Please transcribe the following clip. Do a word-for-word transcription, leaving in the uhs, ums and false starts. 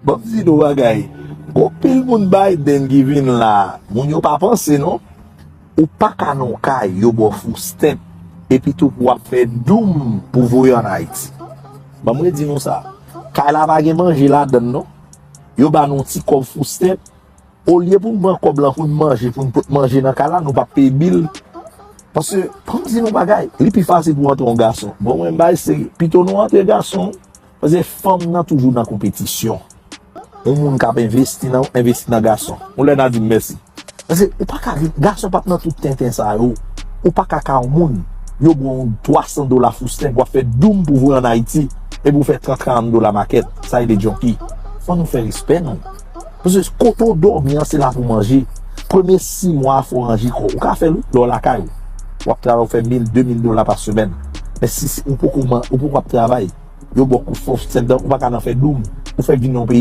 Ban m di nou bagay. Gon pil moun Biden ki vin la. Moun yo pa panse non. Ou pa ka nan kay, yo ba w food stamp. Epi tou pou w ap fè doum pou voye an Ayiti. Ban m redi nou sa. Kay la pa gen manje ladan l non. Yo ba nou ti kòb food stamp. Olye pou n pran kòb lan pou n manje, pou n pot manje nan kay la, nou p ap peye bil. Paske, ban m di nou bagay, li pi fasil pou antre yon gason. Bon, mwen, m bay se, pito nou antre gason. Paske fanm nan toujou nan konpetisyon. Yon moun k ap envesti nan, envesti nan gason. Yon lè n a di m mèsi. Paske ou pa ka vin, gason p ap nan tout tenten sa yo. Ou pa ka ka yon moun, yo ba w twa san dola food stamp, w ap fè doum pou voye an Ayiti, epi w fè trant, karant dola makèt. Sa rele junkie. Fò nou fè respè nou. Paske kote w dòmi an, se la pou manje. Premye sis mwa, fò w ranje kò w. Ou ka fè l, wi, lè w lakay ou. W ap travay, w fè mil, de mil dola pa semèn. Men si, si ou poko man-, ou poko ap travay, yo ba w kout fò, sèt dan, ou pa ka nan fè doum. Ou fè vin nan yon peyi.